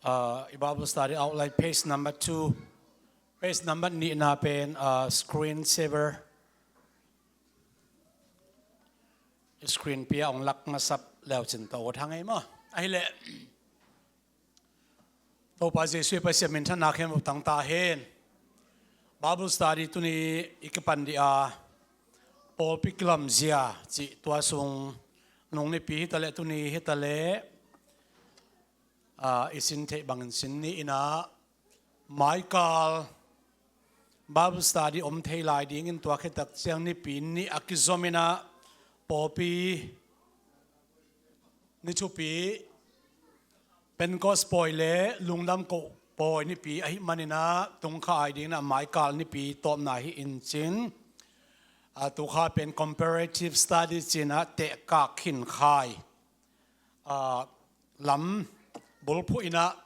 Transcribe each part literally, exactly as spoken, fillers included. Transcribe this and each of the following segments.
Uh, i Bible study outline, page number two. Page number nihna pen, uh, screen saver. Screen pia ong lak ngasap leucin tawh ut hang ei maw. Ahileh, Topa Jesuh i Pasian minthanna khempeuh tangta hen. Bible study tuni i kipan dih a, pawlpi kilamzia cih tua sung nung nipi hitaleh tuni hitaleh, ah, i sin theih bangin sin ni inah, maikal Bible study om thei lai dingin tua khit tak ciang nipi nih a kizom inah, pawlpi ni thupi, Pentecost pawi le lungdam koh pawi nipi ahih maninah, tungkha ai dinginah maikal nipi tawpna hi in cin, ah, tukha pen comparative study cinah tehkak khinkhai, ah, lam bulphuh inah,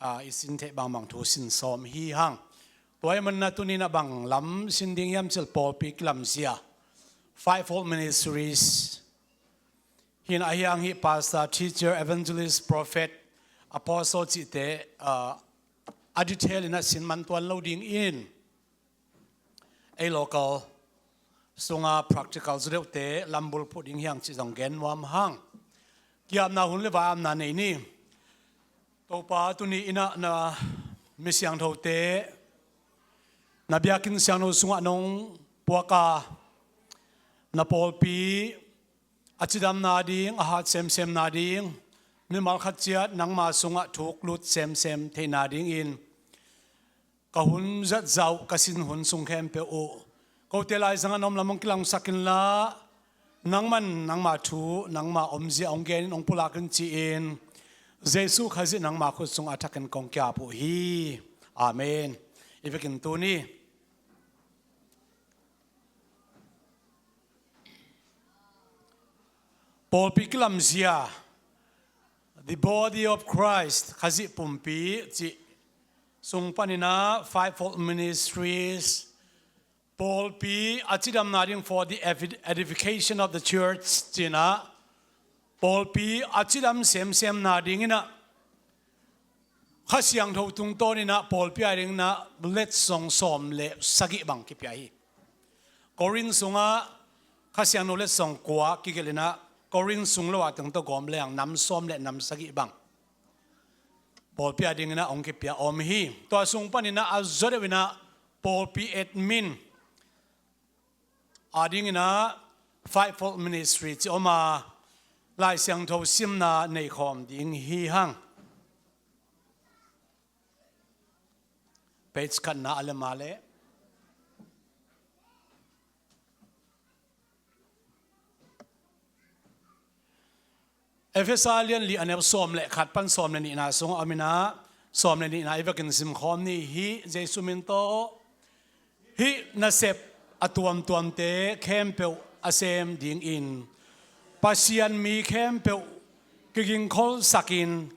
ah, i sin theih bangbang thu sin sawm hi hang. Tua ahih maninah tuninah bang lam sin ding hiam cih leh pawlpi kilamzia, fivefold ministries hi inah, ahi hang hi pastor, teacher, evangelist, prophet, apostle cihte, ah, a detail inah sin man tuan lo dingin, ei local sunga practical zaw deuhte lam bulphuh ding hi hang cih zong gen nuam hang. Ki-apna hun le vai-apna nei ni. Topa, tuni inah na mi siangthote na biakinn siangtho sungah nong puak a, na pawlpi a cidamna ding, a hat semsemna ding, mimal khat ciat nangma sungah thuk lut semsem theihna dingin ka hun zat zah uh, ka sin hun sung khempeuh uh kote laizangah na om lam hong kilangsak inla, nangman nangma thu, nangma omzia hong genin hong pulak in ci-in, Jesuh Khazih nangma khut sungah a thakin kong ki-ap uh hi. Amen. I vekin tuni pawlpi kilamzia, the body of Christ, Khazih pumpi cih sung paninah fivefold ministries, pawlpi a cidamna ding, for the evi-, edification of the church cinah, pawlpi a cidam semsemna dinginah, Kha Siangtho tungtawninah pawlpi a dinginah letsong sawm le sagih bang kipia hi. Korin sungah Kha Siangtho letsong kua kigelh inah, Korin sung lo a teng tawh gawm leng nam sawm le nam sagih bang pawlpi a dinginah hong kipia om hi. Tua sung paninah a zaw deuh inah pawlpi admin a dinginah fivefold ministry ci om a, Lai Siangtho simna neikhawm ding hi hang. Page khatna a lem a leh Efesa lian li a neu sawm le khat pan sawm le nihna sungah a om inah, sawm le nihna i vekin simkhawm ni. Hih Jesuh min tawh hih nasep a tuamtuamte khempeuh a sem dingin Pasian mi khempeuh kigingkholsakin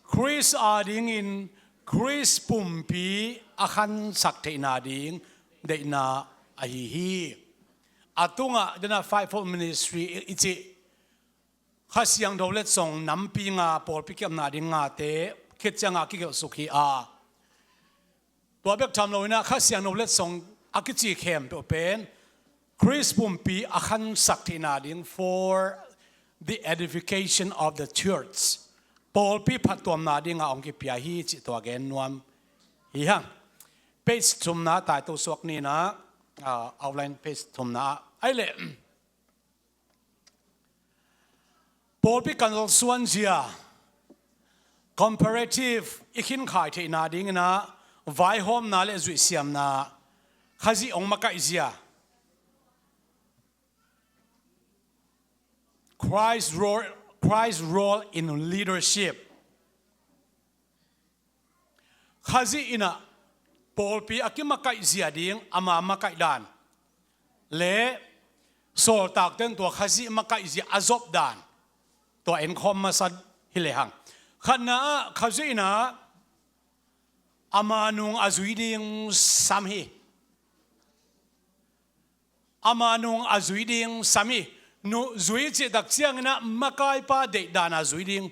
Khrist a dingin Khrist pumpi a khansak theihna ding deihna ahi hi. A tungah dena fivefold ministry i cih Kha Siangtho letsong nampi nga, pawlpi kilamna ding ngate khit cianga kigelh suk hi a, tua bek tham loinah Kha Siangtho letsong a kici khempeuh pen Khrist pumpi a khansak theihna ding, for the edification of the church, pawlpi phattuamna dinga hong kipia hi cih tua gen nuam hi hang. Page thumna tai to suak ninah, ah, outline page thumna ah. Ahileh pawlpi kalsuanzia, comparative, i khinkhai theihna dinginah vaihawmna le zuihsiamna, Khazih hong makaihzia, Christ role, Christ role in leadership. Khazih inah pawlpi a kimakaihzia ding ama makaih dan le sawltakten tua Khazih makaihzia a zop dan, tua enkhawm masa hi lehang. Khatna ah Khazih inah ama nung a zui ding sam hi. Ama nung a zui ding sam hi. Nu zui cihtak cianginah makaipa deihdan a zui ding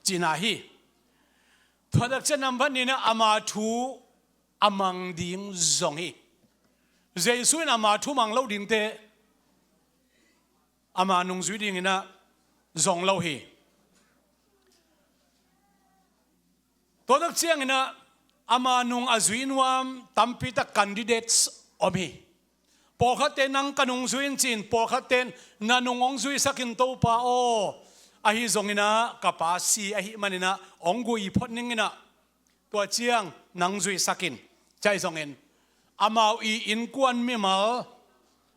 cihna hi. Tua tak ciang nambat nih in ah ama thu a mang ding zong hi. Jesu in ama thu mang lo dingte ama nungzui ding in ah zong lo hi. Tua tak ciangin ah ama nung a zui nuam tampi tak candidates om hi. Pawlkhatte nang ka nungzui in ci-in, pawlkhatte na nung hong zuisak in Topa aw, ahi zongin ah ka pa si ahih manin ah hong gui phot ning in ah, tua ciang nang zuisak in, ci-a ahi zongin amau i innkuan mimal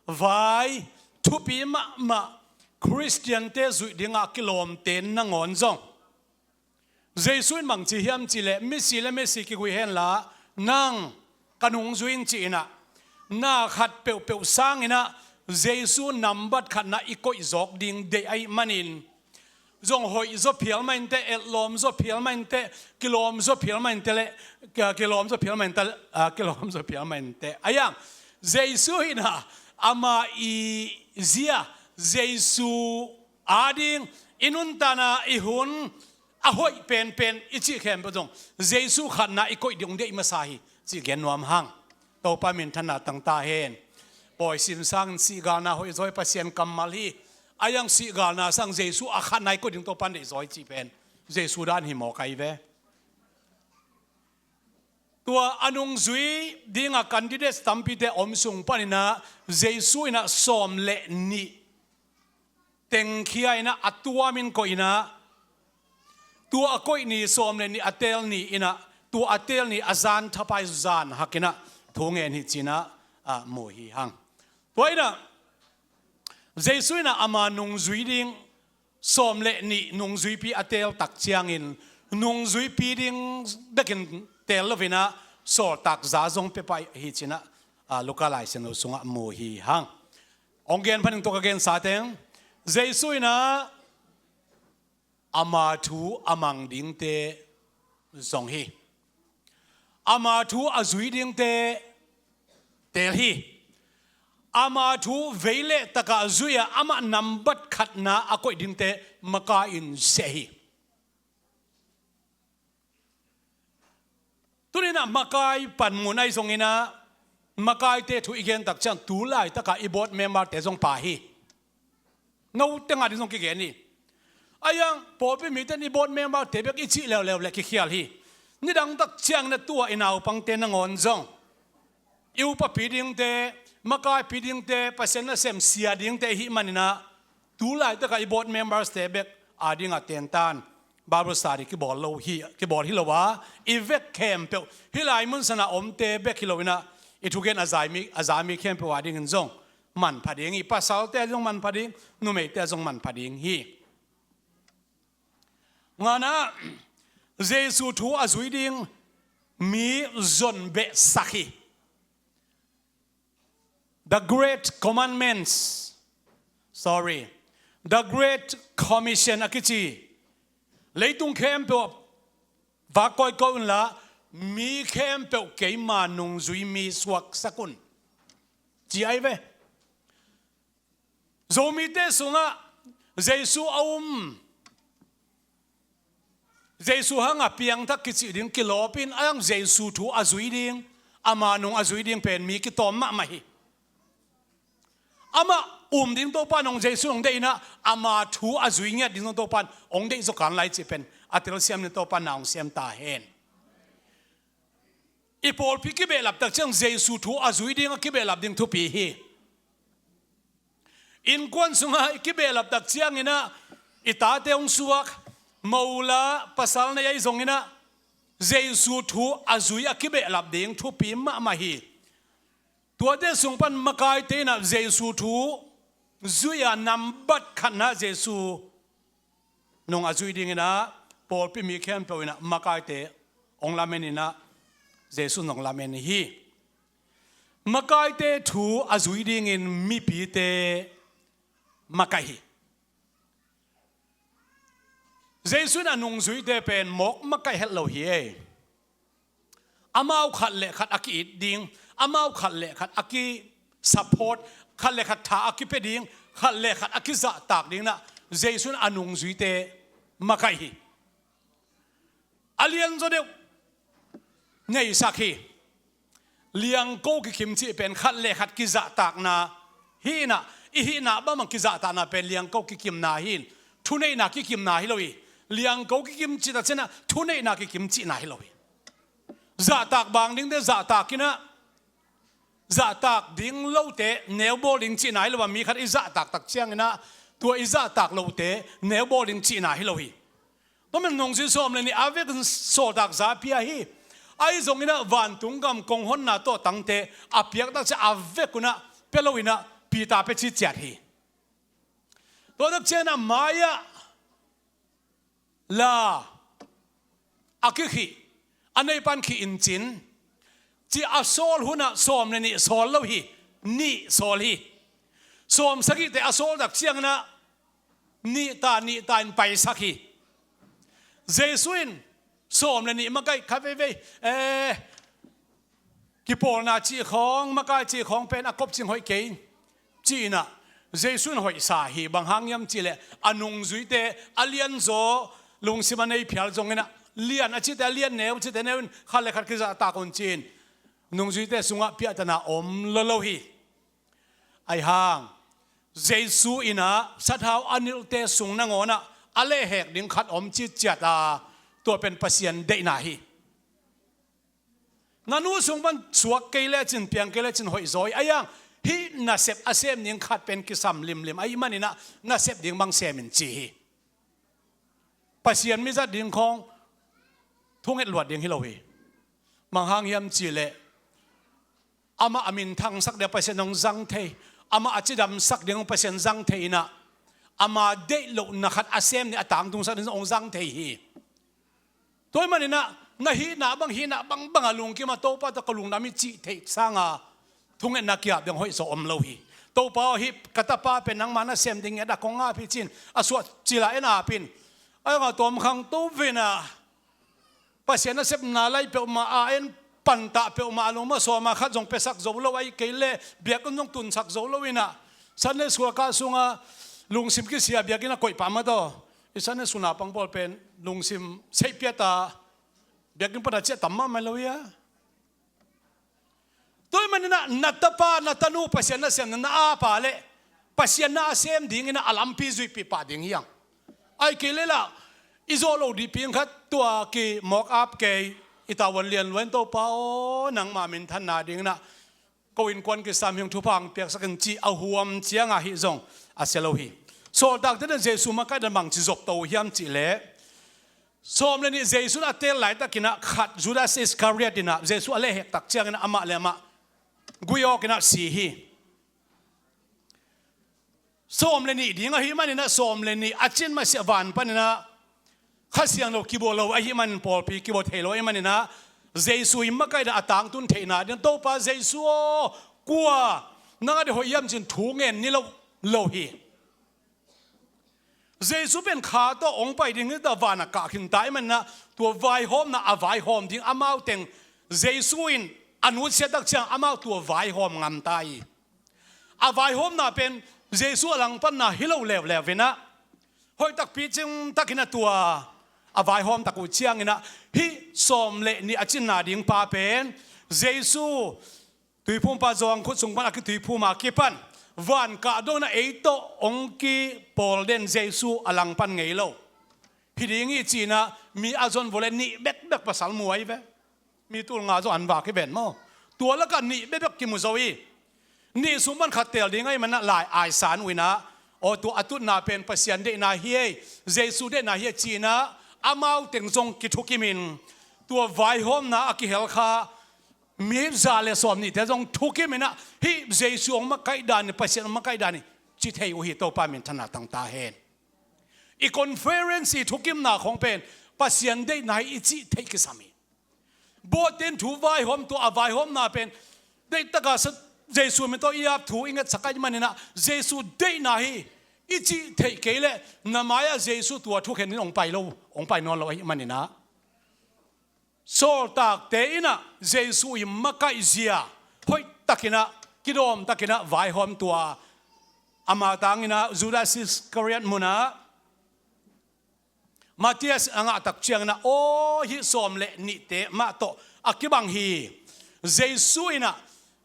vai thupi mahmah Khristiante zuih dingah kilawmte nangawn zong Jesu in bang ci hiam cih leh, misi le misi kigui hen la, nang ka nungzui in ci-in ah na khat peuhpeuh sangin ah Jesu nambat khatna i koih zawk ding deih ahih manin, zong hoih zaw phial mah inteh, etlawm zaw phial mah inteh, kilawm zaw phial mah inteh le, kilawm zaw phial mah inteh, ah, kilawm zaw phial mah inteh. Ayang, Jesu in ah ama i zia, Jesu ading i nuntakna, i hun a hoih penpen i cih khempeuh zong Jesu khatna i koih ding deih masa hi cih gen nuam hang. Topa minthanna tang ta hen. Pawi sim sangin sihgalna hoih zaw hi, Pasian kammal hi. Ayang sihgalna sang Jesu a khatna i koih ding Topa in deih zaw hi cih pen Jesu dan hi mawk ahi ve. Tua a nungzui dinga candidates tampite om sung panin ah Jesu in ah sawm le nih tengkhia in ah a tuamin koih in ah, tua a koih ni sawm le nih a teel ni in ah, tua a teel ni a zan thapai zan hak in ah thu ngen hi ci-in ah, ah, mu hi hang. Tua in ah Jesu in ah ama nungzui ding sawm le nih nungzuipi a teel tak ciangin nungzuipi ding bekin teel lo in ah sawltak za zong pia pah hi ci-in ah, ah, Luka Lai Siangtho sungah mu hi hang. Hong gen pha ning, tua ka gensa teng. Jesu in ah ama thu a mang dingte zong hi. Ama thu a zui dingte teel hi. Ama thu vei le takah zui-a amah nambat khatna a koih dingte makai in seh hi. Tuni-in ah makai panmun ahi zongin ah, makaite thu i gen tak ciang tu laitakah i board memberte zong pha hi. Note ngah ding zong kigen hi. Ayang pawlpi mite in i board memberte bek i cih leuleu le kikhial hi. Nidang tak ciangin ah tua i naupangte nangawn zong i upapi dingte, makaipi dingte, Pasian nasem sia dingte i hih manin ah, tu laitakah i board memberste bek adingah tentan Bible study kibawl lo hi, kibawl hi lo a, i vek khempeuh, hih lai mun sanah omte bek hi lo in ah, i thugen a za mi, a za mi khempeuh adingin zong manpha ding hi. Pasalte zong manpha ding, numeite zong manpha ding hi. Ngana, Jesu thu a zui ding mi zon behsak hi. The Great Commandments, sorry, The Great Commission a kici, leitung khempeuh va kawikawi unla, mi khempeuh keima nungzui mi suaksak un, ci ahi ve. Zomite sungah Jesu a um, Jesu hanga piangthak kicih ding kilawpin, a hang Jesu thu a zui ding, ama nung a zui ding pen mi kitawm mahmah hi. Amah um ding Topa in hong, Jesu in hong deih in ah, ama thu a zui ngiat ding zong Topa in hong deih zaw kan lai cih pen a telsiam ding Topa in na hong siam ta hen. I pawlpi kibehlap tak ciang Jesu thu a zui ding a kibehlap ding thupi hi. Innkuan sungah i kibehlap tak ciangin ah i tate hong suak, mo la pasal nei ahi zongin ah Jesu thu a zui a kibehlap ding thupi mahmah hi. Tuate sung pan makaite in ah Jesu thu zui-a nambat khatna Jesu nung a zui dingin ah pawlpi mi khempeuh in ah makaite hong lamen in ah Jesu in hong lamen hi. Makaite thu a zui dingin mipite makaih hi. Jesu in a nungzuite pen mawk makaih het lo hi ei. Amau khat le khat a ki-it ding, amau khat le khat a ki-support, khat le khat tha a kipia ding, khat le khat a kizahtak ding in ah Jesu in a nungzuite makaih hi. a lianzaw deuh neisak hi. Liangko kikim cih pen khat le khat kizahtakna hi inah, i hihna bangbang kizahtakna pen liangko kikimna hi in, thuneihna kikimna hi lo hi. Liangko kikim cih tak ciangah thuneihna kikim cihna hi lo hi. Zahtak bang dingte zahtak inah, zahtak ding lote neubawl ding cihna hi lo a, mi khat i zahtak tak cianginah tua i zahtak lote neubawl ding cihna hi lo hi. Tua man nungzui sawm le nih a vekin sawltak za pia hi. Ahi zonginah vantung gam kong honna tawh tangte a piaktak ciah a vekunah pia loinah Peter pia ciciat hi. Tua tak cianginah mai-ah la a kikhih, a neipan khih in cin, ci a sawl hunah sawm le nih sawl lo hi, nih sawl hi. Sawm sagihte a sawl tak cianginah nih ta, nih ta in paisak hi. Jesu in sawm le nih makaih khat veivei, eh, kipawlna cih khawng, makai cih khawng pen a kop cing hoih kei ci inah Jesu in hoihsa hi. Bang hang hiam cihleh a nungzuite a lianzaw lungsim a nei phial zonginah lian a cihte a lian, neu a cihte neu in khat le khat kizahtak un ci-in nungzuite sungah piahtana om lolo hi. Ahi hang Jesu inah sathau a nilhte sung nangawnah a lehhek ding khat om ciciat a, tua pen Pasian deihna hi. Na nu sung pan suak kei lecin, piang kei lecin hoih zaw hi. Ahi hang hih nasep a sem ding khat pen kisam limlim ahih maninah nasep ding bang sem in ci hi. Pasian mizat ding khawng thunget luat ding hi lo hi. Bang hang hiam cihleh amah a minthangsak ding Pasian hong zang thei, amah a cidamsak ding Pasian zang thei inah ama deih lohna khat a sem ding, a tangtungsak ding hong zang thei hi. Tua ahih maninah na hihna bang, hihna bangbang a lungkim a Topa tawh ka lungdam hi cih theih sanga thungetna kiap ding hoih zaw om lo hi. Topa aw, hih ka tapa pen nangma nasem ding ngiat a kong ap hi ci-in a suah cila en ap in, a yong a tawmkhang to venah Pasian nasepna lai peuhmah a en pantah peuhmah a lungmawh sawma khat zong piasak zo lo, ahih kei leh biakinn zong tunsak zo lo inah Sunday school a kah sunga lungsim kisia biakinn a koih pah mah tawh. I Sunday school naupang pawl pen lungsim seihpiat a biakinn pana ciah tam mahmah lo hi a. Tua ahih maninah na tapa na tanu Pasian nasem na ap a leh Pasian na a sem dinginah a lampi zuihpih pah ding hi hang. Ahih kei leh lah i zawh loh dihpi khat tua kimawk ap kei, i tavuan lian lua in Topa aw, nangma minthanna dinginah ko innkuan kisam hi ung, thupha hong piaksak in ci a huam cianga hih zong a sia lo hi. Sawltakte in Jesu makaihdan bangci zopto uh hiam cihleh sawm le nih Jesu in a teel laitakinah khat Judas Iskariot inah Jesu a lehhek tak cianginah amah le amah gui awkinah si hi. Sawm le nih ding ahih maninah sawm le nih a cin masiah van paninah Kha Siangtho kibawl lo ahih manin, pawlpi kibawl thei lo ahih maninah Jesu in makaihdan a tangtun theihna ding, Topa Jesu aw, kua nang a dih hoih hiam cin thu ngen ni lo, lo hi. Jesu pen kha tawh hong pai ding hi ta, van a kah khin ta ahih maninah tua vaihawmna a vaihawm ding amau teng Jesu in a nutsiat tak ciang amau tua vaihawm ngam ta hi. A vaihawmna pen Jesu a langpanna hi lo leuleu inah hoih takpi cing takinah tua a vaihawm tak uh cianginah hih sawm le nih a cinna ding pa pen Jesu Tuiphumpa Johan khut sung pan a kituiphum a kipan van kah dong inah ei tawh hong kipawl den Jesu a langpan ngei lo hi ding hi ci-inah mi a zon vua le nih bekbek pasal mu ahi ve. Mi tul nga zong an vak hi ven maw? Tua lakah nih bekbek kimu zo hi. Nih sung pan khat teel ding ahih manah lai aisan uh inah aw, tua a tutna pen Pasian deihna hi ei, Jesu deihna hi ei ci-inah amau teng zong kithukimin tua vaihawmna a kihel kha mi za le sawm nihte zong thukim inah hih Jesu hong makaih dan hi, Pasian hong makaih dan hi ci thei uh hi. Topa minthanna tang ta hen. I conference, i thukimna khawng pen Pasian deihna hi i cih theih kisam hi. Bawhte in thu vaihawm, tua a vaihawmna pen deihtaka sa, Jesu min tawh i ap thu i ngetsak ahih maninah Jesu deihna hi i cih theih kei leh na mai-ah Jesu tua thukhen in hong pai lo, hong pai nawn lo ahih maninah sawltakte inah Jesu i makaihzia hoih takinah kidawm takinah vaihawm tua ama tanginah Judas Iskariot munah Matthias a ngahtak ciangin ah, aw, hih sawm le nihte mah tawh a kibang hi. Jesu in ah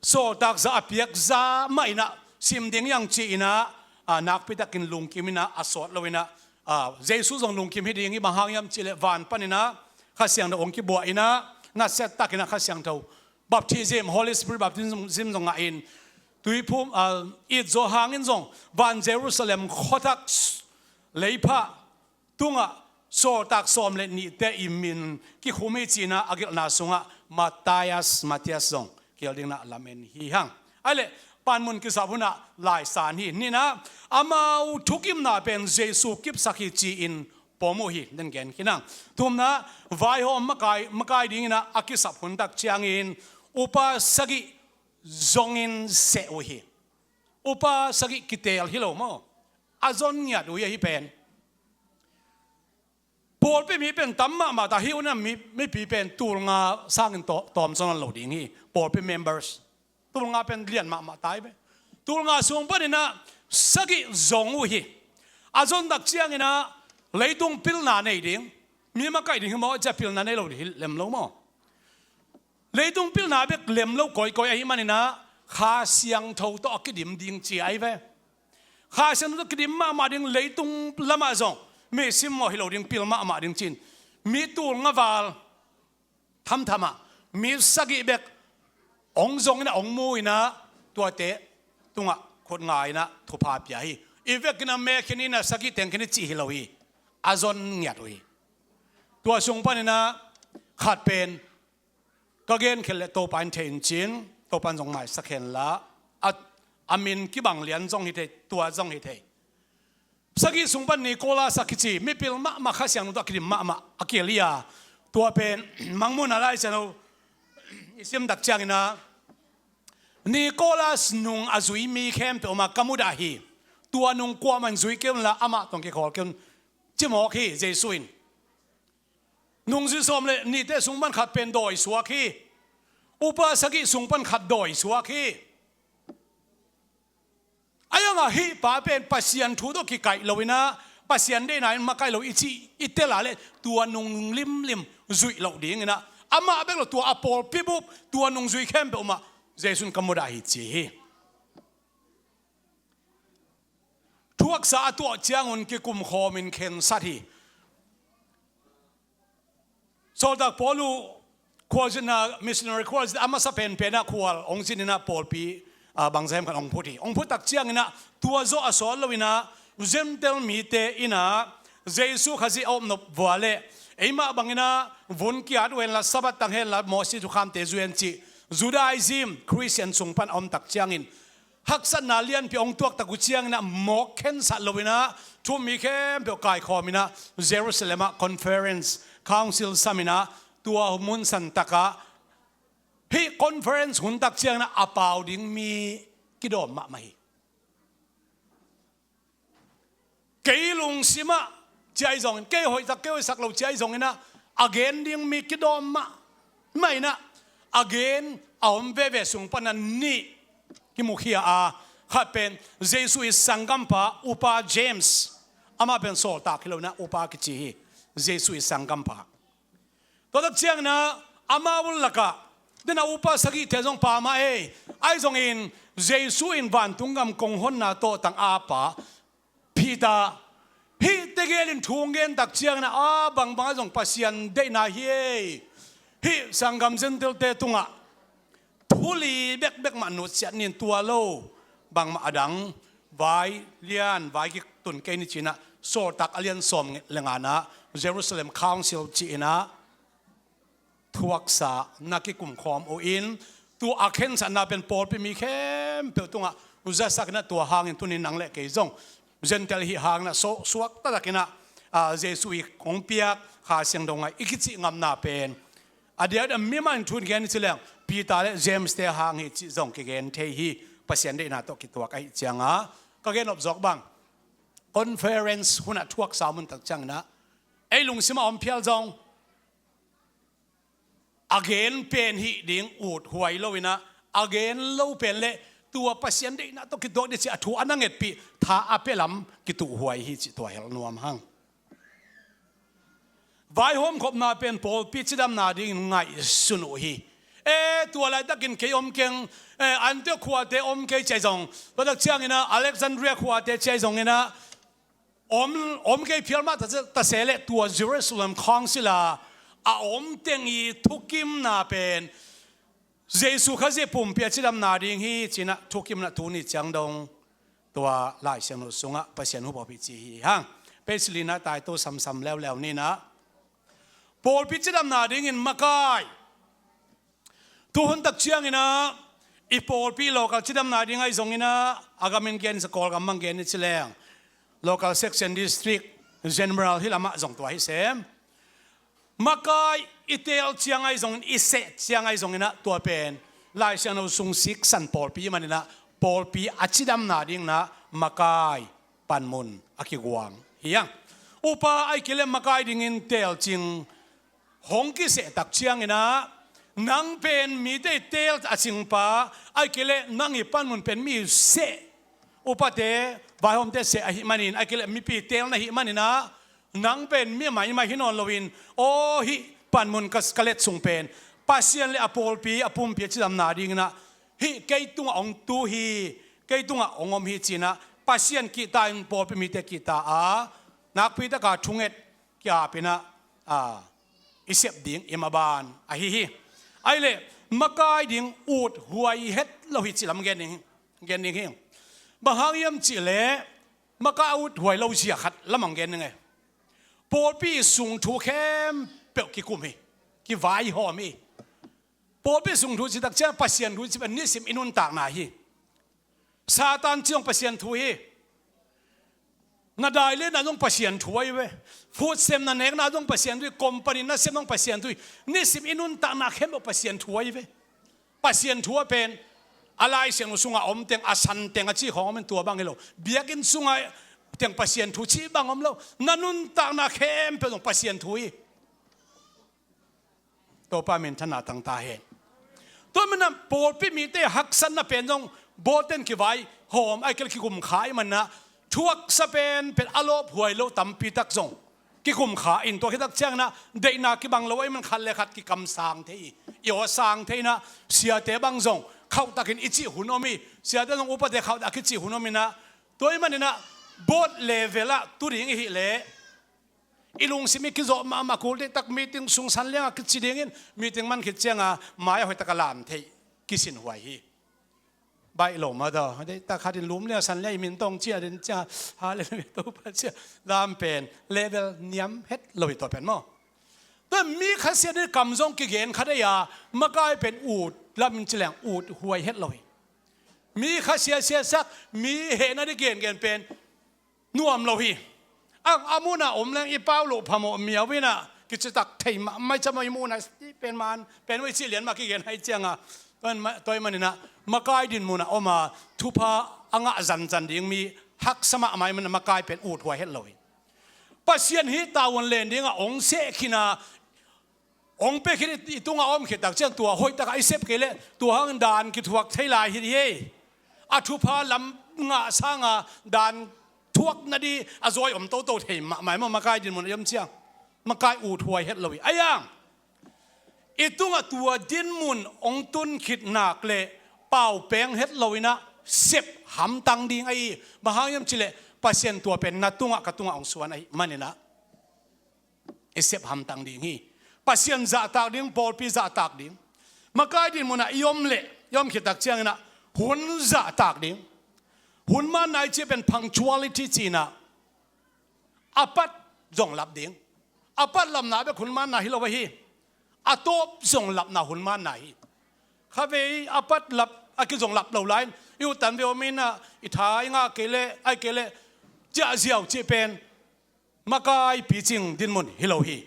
sawltak za a piak za mah in ah sim ding hi hang ci-in ah, a, nakpitakin lungkim in ah a sawt lo in ah, a, Jesu zong lungkim hi ding hi. Bang hang hiam cih leh van panin ah Kha Siangtho hong kibuak in ah, nasiatakin ah Kha Siangtho baptism, Holy Spirit baptism zong ngah in, tuiphum, a, it zawh hangin zong van Jerusalem khuathak, leiphah tungah sawltak sawm le nihte i min kikhum hi ci-in ah a gelhna sungah Matthias, Matthias zong kigelh dingin ah lamen hi hang. Ahih leh panmun kisap hun ah lai san hi. Nihna, amau thukimna pen Jesu kipsak hi ci-in pom uh hi, den gen khin hang. Thumna, vaihawm makai, makai dingin ah a kisap hun tak ciangin upa sagih zongin seh uh hi. Upa sagih kiteel hi lo maw? A zon ngiat uh hi, ahi pen. Pawlpi mi pen tam mahmah ta hi uh in ah, mi, mipi pen tul nga sangin taw-, tawm zaw nawn lo ding hi. Pawlpi members. Tul nga pen lian mahmah ta hi ve. Tul nga sung panin ah sagih zong uh hi. A zon tak ciangin ah leitung pilna nei ding. Mi makaih ding hi maw, cia pilna nei lo ding hi lem lo maw? Leitung pilna bek lem lo kawikawi ahih manin ah Kha Siangtho tawh a kidim ding ci ahi ve. Kha Siangtho tawh kidim mahmah ding, leitung lamah zong mi simmawh hi lo ding, pil mahmah ding ci-in mi tul nga val thamtham ah mi sagih bek hong zong in ah, hong mu in ah, tuate tungah khut nga in ah thupha pia hi. I vekin ah me khin in ah sagih teng khin hi cih hi lo hi. A zon ngiat uh hi. Tua sung panin ah khat pen ka gen khin leh Topa in thei in ci-in, Topa in zong maisak hen la, a, a min kibang lian zong hi thei, tua zong hi thei. Sagih sung pan Nikolas a kici, mipil mahmah, Kha Siangtho tawh a kidim mahmah, a kilia. Tua pen Mangmuhna Lai Siangtho i sim tak ciangin ah, Nikolas nung a zui mi khempeuh mah ka mudah hi. Tua nung kuamah in zui kei un la, amah tawh kikhawl kei un, ci mawk hi Jesu in. Nungzui sawm le nihte sung pan khat pen dawi suak hi. Upa sagih sung pan khat dawi suak hi. Ahi hangah hih pa pen Pasian thu tawh kikaih lo in ah, Pasian deihna in makaih lo i cih i tel a leh, tua nung limlim zuih loh dingin ah, amah bek lo, tua a pawlpi bup, tua nungzui khempeuh mah Jesu in ka mudah hi ci hi. Thuaksa a tuah ciangun kikumkhawmin khensat hi. Sawltak Paul uh khualzinna, missionary khualzin a masa penpen ah khual hong zin in ah pawlpi, ah, bangzah hiam khat hong phut hi. Hong phut tak ciangin ah tua zawh a sawt lo in ah Gentile mite in ah Jesu Khazih a op nop vua leh, eimah bangin ah vun kiat uh hen la, Sabbath tang hen la, Moses thukhamte zui hen cih Judaism, Christian sung pan a om tak ciangin haksatna lianpi hong tuaktak uh ciangin ah mawk khensat lo in ah, thu-um mi khempeuh kaikhawm in ah Jerusalem ah conference, council sam in ah, tua mun santak ah hih conference hun tak ciangin ah a pau ding mi kidawm mahmah hi. Kei lungsim ah ci-a hi zongin, kei hoihsak, kei hoihsak lo ci-a hi zongin ah, a gen ding mi kidawm mahmah in ah, a gen a om veve sung pan ah nih kimukhia a, khat pen Jesu i sanggampa upa James, amah pen sawltak hi lo in ah upa kici hi, Jesu i sanggampa. Tua tak ciangin ah amau lakah, den a upa sagihte zong pha mah ei, ahi zongin Jesu in vantung gam kong honna tawhtang a pa Peter, hih tegel in thu hong gen tak ciangin ah, a bangbang ah zong Pasian deihna hi ei. Hih sanggam Gentile-te tungah thu li bekbek mah nutsiat ni in, tua lo bangmah a dang vai lian vai kitun kei ni ci-in ah, Sawltak a lian sawm le nga-na Jerusalem Council ci-in ah thuaksa na kikumkhawm uh in, tua a khensatna pen pawlpi mi khempeuh tungah zasak in ah, tua hangin tuni nang le kei zong Gentile hih hangin ah, so, suak taktakin ah, ah, Jesu i hong piak Kha Siangtho ngaih i kicih ngamna pen a diakdiak mimal in thu in gen i ci leng, Peter le James-te hang hi cih zong kigen thei hi. Pasian deihna tawh kituak ahih ciangin ka gen nop zawk bang, conference hun ah thuaksa mun tak ciangin ah ei lungsim ah om phial zong, a gen pen hih ding uthuai lo in ah, a gen lo pen le tua Pasian deihna tawh kituak ding cih a thu a na ngetpih, tha a pia lam kituhhuai hi cih tua hel nuam hang. vaihawm khopna pen pawlpi cidamna dingin ngaihsun uh hi. E, tua laitakin kei om keng, e, Antioch khuate om kei ci-a zong, tua tak ciangin ah Alexandria khuate ci-a zongin ah om, om kei phial mah ta, ta se leh tua Jerusalem Council a a om teng i thukimna pen Jesu Khazih pumpi a cidamna ding hi ci-in ah thukimna tuni ciang dong tua Lai Siangtho sungah Pasian hup a hong pia ci hi hang. Page lina tai to samsam leuleu ni in ah, pawlpi cidamna dingin makai. Tu hun tak ciangin ah i pawlpi local cidamna ding ahi zongin ah, a gamin gen sa, Kawlgam bang gen ni ci leng, local section, district, general, hih lamah zong tua hi sem. Makai i teel ciang ahi zongin, i seh ciang ahi zongin ah, tua pen Lai Siangtho sung siksan pawlpi manin ah, pawlpi a cidamna dingin ah makai panmun a kiguang hi hang. Upa ahih kei leh makai dingin teelcing hong kiseh tak ciangin ah, nang pen mite i teel a cingpa ahih kei leh nang i panmun pen mi seh, upate, vaihawmte seh ahih manin, ahih kei leh mipi teel na hih manin ah, nang pen mi maimai hi nawn loin, aw, hih panmun ka, ka let sung pen Pasian le a pawlpi, a pumpi a cidamna dingin ah, hih kei tungah hong tu hi, kei tungah hong om hi ci-in ah Pasian kihta in pawlpi mite kihta a, nakpi taka thunget ki-ap in ah, a, i sep ding i maban ahi hi. Ahih leh makai ding uthuai het lo hi cih lam gen ding, gen ding hi. Bang hang hiam cih leh makai uthuai lo zia khat lamang gen ding e. Pawlpi sung thu khempeuh kikum hi, kivaihawm hi. Pawlpi sung thu cih tak ciang Pasian thu cih pen nisim i nuntakna hi. Satan cih zong Pasian thu hi. Na dai liatna zong Pasian thu ahi ve. Phutsemna nekna zong Pasian thu hi. Company nasem zong Pasian thu hi. Nisim i nuntakna khempeuh Pasian thu ahi ve. Pasian thu a pen a Lai Siangtho sungah om teng, a san teng a cih khawng om in, tua bang hi lo. Biakinn sungah teng Pasian thu cih bang om lo. Na nuntakna khempeuh zong Pasian thu hi. Topa minthanna tang ta hen. Tua manin ah pawlpi mite haksatna pen zong bawlten kivaihawm, ahih kei leh kikum kha ahih manin ah, thuaksa pen pen a lawphuai lo tampi tak zong kikum kha in, tua khit tak ciangin ah deihna kibang lo ahih manin khat le khat kikamsang thei hi. I aw sang thei in ah, siate bang zong khauhtakin i cih hun om hi. Siate zong upate khauhtak a kicih hun om in ah, tua ahih manin ah board level ah tu ding i hih leh i lungsim i kizawh mahmah kul, deihtak meeting sung san liangah kici dingin, meeting man khit ciangin mai-ah hoihtak a lam theih kisinhuai hi. Baih lo mah tawh, deihtak khatin lum liang san liang i min tawh hong ciah den ciangin, Hallelujah, Topa ciah, lam pen level niam het lo hi tua pen maw. Tua mi khasia ding kam zong kigen kha dei a, makai pen ut, lam in ci leng uthuai het lo hi. Mi khasia siasak, mi hehna ding gengen pen nuam lo hi. A, a munah om leng i pau loh phamawh miau in ah, kicitak thei mahmah, i cam i munah i pen man pen uh i cih lian mah kigen ahih ciangin, tua ahih manin ah makai dinmun ah om a, thupha a ngah zanzan ding mi haksa mahmah ahih manin ah makai pen uthuai het lo hi. Pasian hih tavuan len dingah hong seh khin a, hong pia khit i tungah a om khit tak ciang, tua hoihtak a i sep kei leh tua hangin dan kithuak thei lai hi hi. A thupha lam ngah sangin dan thuak nading a zawi om toto thei mahmah hi maw, makai dinmun a om ciang. Makai uthuai het lo hi. Ahi zongin i tungah tua dinmun hong tun khit nak leh pau peng het lo in ah sep hamtang ding ahi hi. Bang hang hiam cih leh Pasian tua pen na tungah ka tungah hong suan ahih manin ah i sep hamtang ding hi. Pasian zahtak ding, pawlpi zahtak ding. Makai dinmun ah i om leh, i om khit tak ciangin ah hun zahtak ding. Hun manna i cih pen punctuality ci-in ah, a pat zong lap ding. A pat lapna bek hun manna hi lo ahi hi. A tawp zong lapna hun manna hi. Khavei a pat lap, a kizong lap lo lai-in i uttan vei om in ah, i tha i ngah kei leh, ahih kei leh ciah ziau cih pen makai picing dinmun hi lo hi.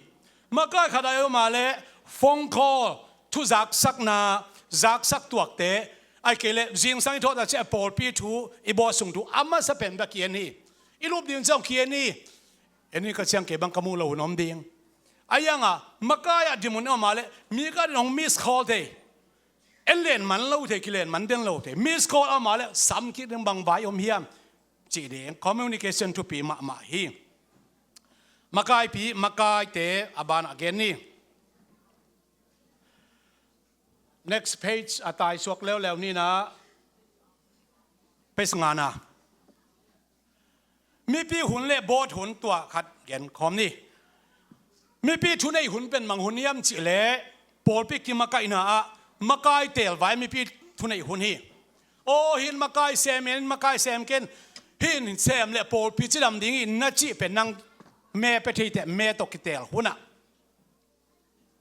Makai khat a i om a leh phone call, thu zaksakna, zaksak tuakte, ahih kei leh zingsang i thawh tak ciang pawlpi thu, i board sung thu a masa pen bek ki-en hi. I lup ding ciang ki-en hi. En hi ka ciang kei bang ka muh loh hun om ding. Ahi zongin makai ah dinmun i om a leh mi khat in hong miss call thei, en len man lo thei, kilen man den lo thei. Miss call a om a leh sam kik ding, bang vai om hiam cih ding, communication thupi mahmah hi. Makaipi, makaite a banah gen ni. Next page a taisuak leuleu ni na, page ngana. Mipi hun le board hun tua khat gen khawm ni. Mipi thuneih hun pen bang hun hiam cih leh pawlpi kimakaihna ah makai telvai mipi thuneih hun hi. Aw, hin makai sem, hin makai sem ken, hin sem le pawlpi cidam ding hi na cih pen nang me pia thei teh, me tawh kitel hun ah,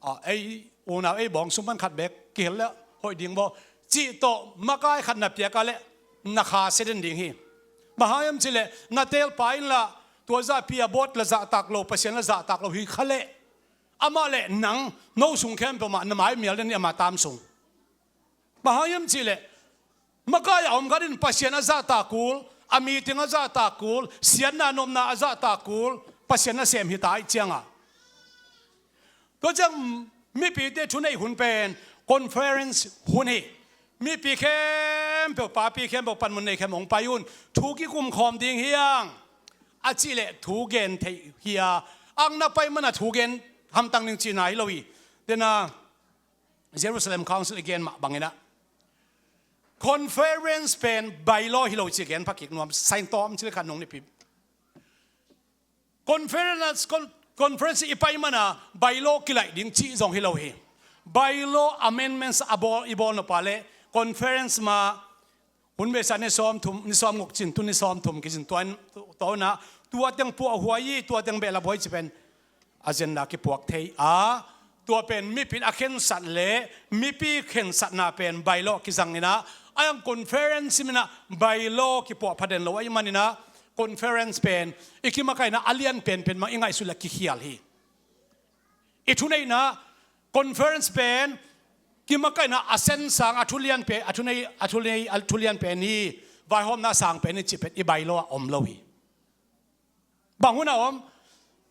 a, ei unau ei bawng sung pan khat bek kihel le hoih ding baw cih tawh makai khat na piak a le na kha sia den ding hi. Bang hang hiam cih leh na telpa in lah tua zahpi a board la zahtak lo, Pasian la zahtak lo hi kha leh, amah le nang, no sung khempeuh mah na mai mial den hi, ama tam sung. Bang hang hiam cih leh makai a om khat in Pasian a zahtak kul, a meeting a zahtak kul, siatna nopna a zahtak kul, Pasian nasem hi ta ahih ciangin. Tua ciang mipite thuneih hun pen conference hun hi. Mipi khempeuh, papi khempeuh, panmun nei khempeuh hong pai un. Thu kikum khawm ding hi hang a cih leh thu gen theih hi a, ang na pai man a thu gen hamtang ding cihna hi lo hi. Dena Jerusalem Council i gen mah bangin ah conference pen bylaw hi lo cih gen pha kik nuam, sign tawm cih le khat nung nipi. Conference, con-, conference i pai man a bylaw kilaih ding cih zong hi lo hi. Bylaw amendments a bawl, i bawl nop a le conference mah hun beisa ni sawmthum, ni sawmguk cin, tu ni sawmthum kicin, tua in, tua in ah tua teng puahhuai hi, tua teng behlaphuai cih pen agenda kipuak thei a, tua pen mipi in a khensat le mipi khensatna pen bylaw kizang in ah, a yang conference min ah bylaw kipuah pha den lo ahih manin ah conference pen i kimakaihna a lian penpen mah i ngaihsut le kikhial hi. I thuneihna conference pen kimakaihna a sensang a thulian pen, a thunei, a thunei, a thulian pen hi. Vaihawmna sang pen hi cih pen i bylaw ah om lo hi. Bang hun a om?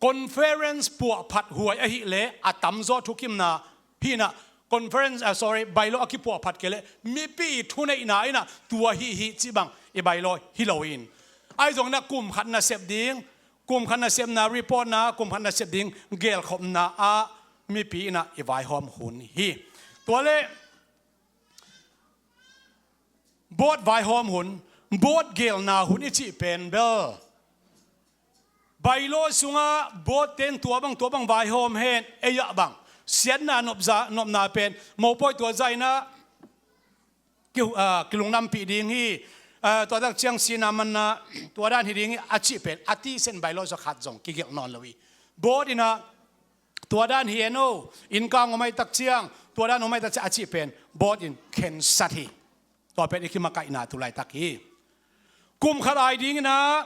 Conference puahphat huai ahih leh a tamzaw thukimna hi in ah, conference, ah, sorry, bylaw a kipuahphat kei leh mipi i thuneihna in ah tua hi hi cih bang i bylaw hi lo in. Ahi zongin ah kum khat nasep ding, kum khat nasepna report na, kum khat nasep ding gelkhopna ah mipi in ah i vaihawm hun hi. Tua le board vaihawm hun, board gelna hun i cih pen bel bylaw sungah board ten tua bang, tua bang vaihawm hen, ei ah bang siatna nopza, nopna pen mopawi tua zah in ah ki, ah, kilungdampih ding hi. Ah, tua tak ciang sihna manna tua dan hi ding hi a cih pen a tisen bylaw sungah khat zong kigelh nawn lo hi. Board in ah tua dan hi en o, innka hong om ahih tak ciang, tua dan hong om ahih tak ciang a cih pen board in khensat hi. Tua pen i kimakaihna tu laitak hi. Kum khat ai ding in ah,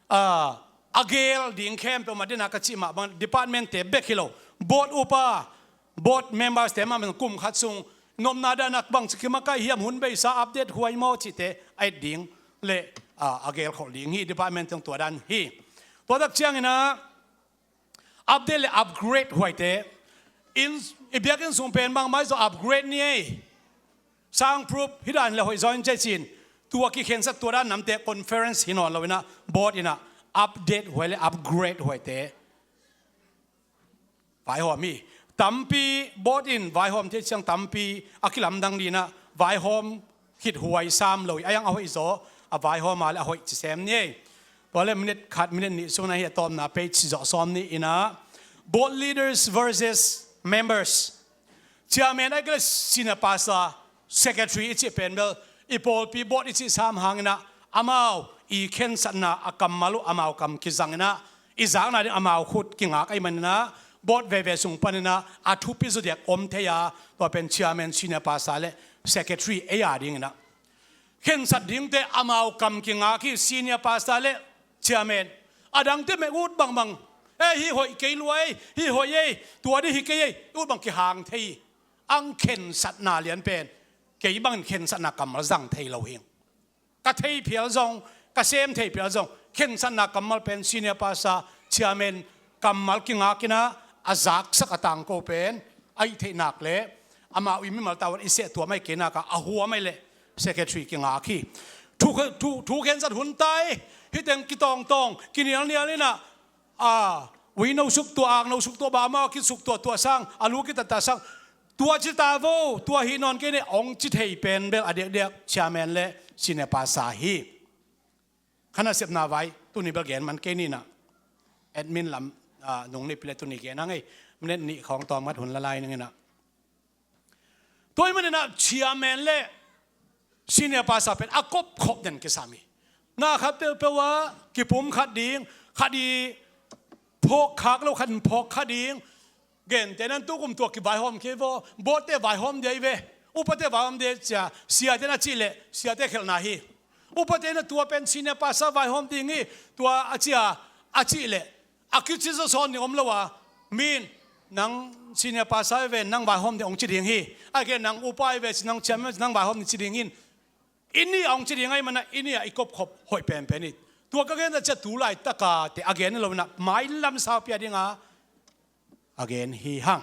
ah, a gel ding khempeuh mah, den a ka cih mah bang department te bek hi lo, board upa, board members te mah bang kum khat sung nopna dan a bangci kimakaih hiam, hun beisa update huai maw cihte a et ding le, ah, a gelkholh ding hi. Department teng tua dan hi. Tua tak ciang in ah update le upgrade huaite in, i biakinn sung pen bangmah hi zaw upgrade ni ei. Soundproof hi dan le hoih zaw in cei cin, tua kikhensat tua dan namte conference hi nawn lo in ah board in ah update huai le upgrade huaite vaihawm hi. Tampi board in vaihawm thei ciang tampi a kilamdang ding in ah vaihawm khit huai sam lo hi. A yang a hoih zaw a vaihawm a le a hoih ci sem ni ei. Tua le minute khat, minute nih sung na hi a tawpna page zawh sawm ni in ah, board leaders versus members. Chairman ahih kei le senior pastor, secretary i cih pen bel i pawlpi board i cih sam hang in ah amau i khensatna a kammal uh amau kam kizang in ah i zakna ding amau khut kingak ahih manin ah board veve sung panin ah a thupi zaw diak om thei a, tua pen chairman, senior pastor le secretary ei a ding in ah khensat dingte amau kam kingak hi. Senior pastor le chairman, a dangte mah ut bangbang, eh, hih hoih kei lua ei, hih hoih ei, tua ding hi kei ei, ut bang kihang thei hi. Ang khensatna lian pen kei bangin khensatna kammal zang thei lo hi. Ka thei phial zong, ka sem thei phial zong, khensatna kammal pen senior pastor, chairman kammal kingak in ah a zaksak a tangko pen a hih theih nak le amau i mimal tawh i seh tuam ahih kei nak a, a huam ahih le secretary kingak hi. Thu, thu, thu khensat hun tai, hih teng kitawngtawng, kinialnial in ah, a, Ui no suk tua, ak no suk tua, bama ki suk tua, tua sang, a lu ki tata sang, tua ci ta vo, tua hi nawn kei ni, ong ci thei pen bel a diakdiak chairman le senior pastor hi. Kha nasepna vai tuni bel gen man kei ni na. Admin lam, ah, nung ni pile tuni gen a ngei. Minute nih khawng tawm ngat hun la lai ning ina. Tua hi manin ah chairman le senior pastor pen a kopkhop den kisam hi. Na khat peuhpeuh ah kipum khat ding, khat i phawk khak lo khat in phawk kha ding. Gentehna in tukum tua kivaihawm kei vo, boardte vaihawm dia hi ve. Upate vaihawm dia cia, siate na cih leh siate khelhna hi. Upate na tua pen senior pastor vaihawm ding hi, tua a cia, a cih leh a kici zawsawn ding om lo a, min nang senior pastor ve, nang vaihawm ding ong ci ding hi. A gen nang upa ve, nang chairman, nang vaihawm ding ci ding in. I ni a ong ci ding ahih manin ah i ni a i kopkhop hoih penpen hi. Tua ka gen a cia tu laitaka te a gen lo in ah mailam sau pia ding a a gen hi hang.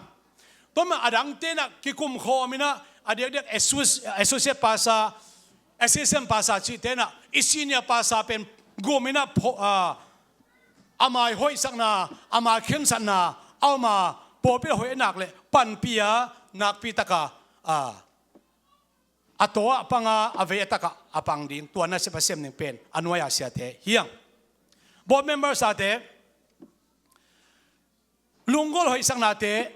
Tua mah a dangte in ah kikum khawm in ah a diakdiak associ-, associate pastor, assistant pastor cihte in ah i senior pastor pen gum in ah pho-, a, a mai hoihsakna, a mai khensatna, a om a pawlpi a hoih a nak leh panpih a nakpi taka, a, a taw ah pang a, a vei a tak ah a pang ding, tua nasep a sem ding pen a nuai a siate hi hang. Board members ate, lunggulh hoihsaknate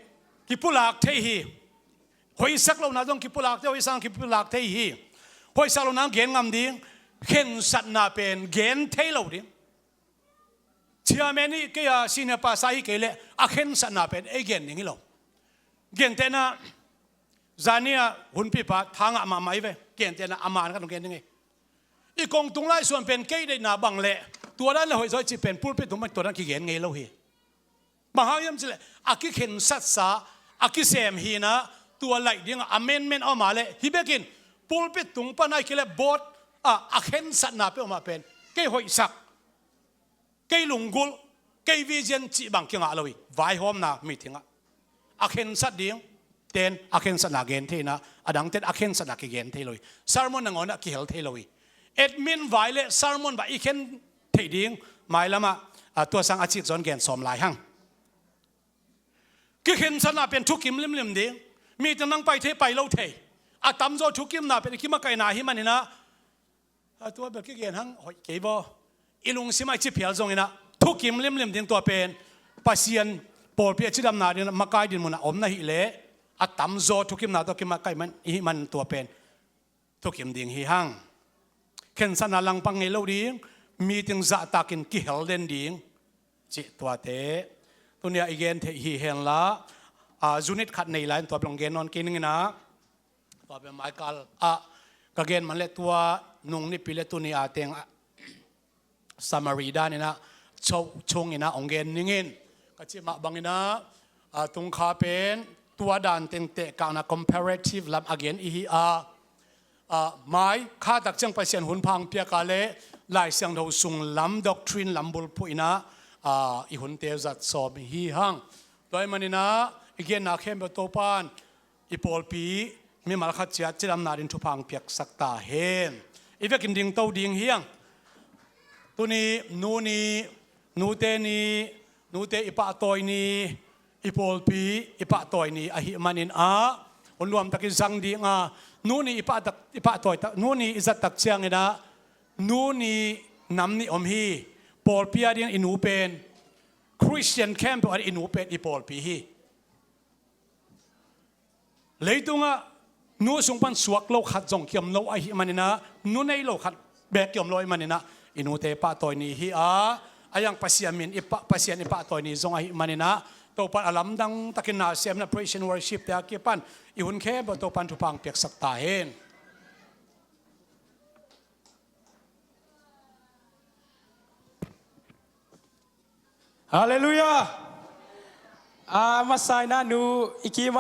kipulak thei hi. Hoihsak lohna zong kipulak thei, hoihsak kipulak thei hi. Hoihsak lohna gen ngam ding, khensatna pen gen thei lo ding. Chairman hi kei a, senior pastor hi kei leh a khensatna pen ei gen ding hi lo. Gentehna, zani a hunpipa tha ngah mahmah hi ve. Gentehna a man khat hong gen ding hi. I kongtung laisuan pen kei deihna bang leh tua dan le hoih zaw i cih pen pulpit tung bang tua dan kigen ngei lo hi. Bang hang hiam cih leh a kikhensatsa, a kisem hi in ah tua laih ding a amendment a om a leh hi bekin pulpit tung pan a hi kei leh board ah a khensatna peuhmah pen kei hoihsak, kei lunggulh, kei vision cih bang kingah lo hi. Vaihawmna meeting ah a khensat ding ten a khensatna gen thei in ah, a dangten a khensatna kigen thei lo hi. Sermon nangawn ah kihel thei lo hi. Admin vai le sermon vai i khen theih ding mailam ah, a, tua sang a cik zaw in gen sawm lai hang. Kikhensatna pen thukim limlim ding. Meeting nang pai thei pai lo thei, a tamzaw thukimna pen i kimakaihna hi manin ah, a tua bel kigen hang hoih kei vo. I lungsim ah i ci phial zongin ah thukim limlim ding, tua pen Pasian pawlpi a cidamna ding makai dinmun ah om na hih leh a tamzaw thukimna tawh kimakaih man, i hih man tua pen thukim ding hi hang. Khensatna langpang ngei lo ding, meeting zahtakin kihel den ding cih tuate. Tuni a i gen theih hi henla, a, unit khat nei lai in tua pen hong gen nawn kei ning in ah. Tua pen maikal ah ka gen man leh tua nung nipi le tuni a teng ah summary dan in ah, chung, chung in ah hong gen ning in. Ka cih mah bangin ah, a, tungkha pen tua dan teng tehkakna comparative lam a gen i hi a, a, mai kha tak ciang Pasian hun pha hong piak a leh Lai Siangtho sung lam doctrine lam bulphuh in ah, a, i hunte zat sawm hi hang. Tua ahih manin ah i genna khempeuh Topa'n i pawlpi mimal khat ciat cidamna ding thupha hong piaksak ta hen. I vekin dingto ding hi hang. Tuni nu ni, nute ni, nute i pahtawi ni, i pawlpi i pahtawi ni ahih manin ah, hun nuamtak i zang ding a, nu ni i pahtak, i pahtawi tak, nu ni i zat tak ciangin ah, nu ni nam nih om hi. Pawlpi a dingin i nu pen Khristian khempeuh a dingin i nu pen i pawlpi hi. Leitungah nu sung pan suak lo khat zong kiom lo ahih manin ah, nu nei lo khat bek kiom lo ahih manin ah, i nute pahtawi ni hi a, a yang Pasian min i pah, Pasian i pahtawi ni zong ahih manin ah, Topa'n a lamdang takin na sem in ah praise and worship te a kipan i hun khempeuh Topa'n thupha hong piaksak ta hen. Halleluiah. A masa in ah nu i kim a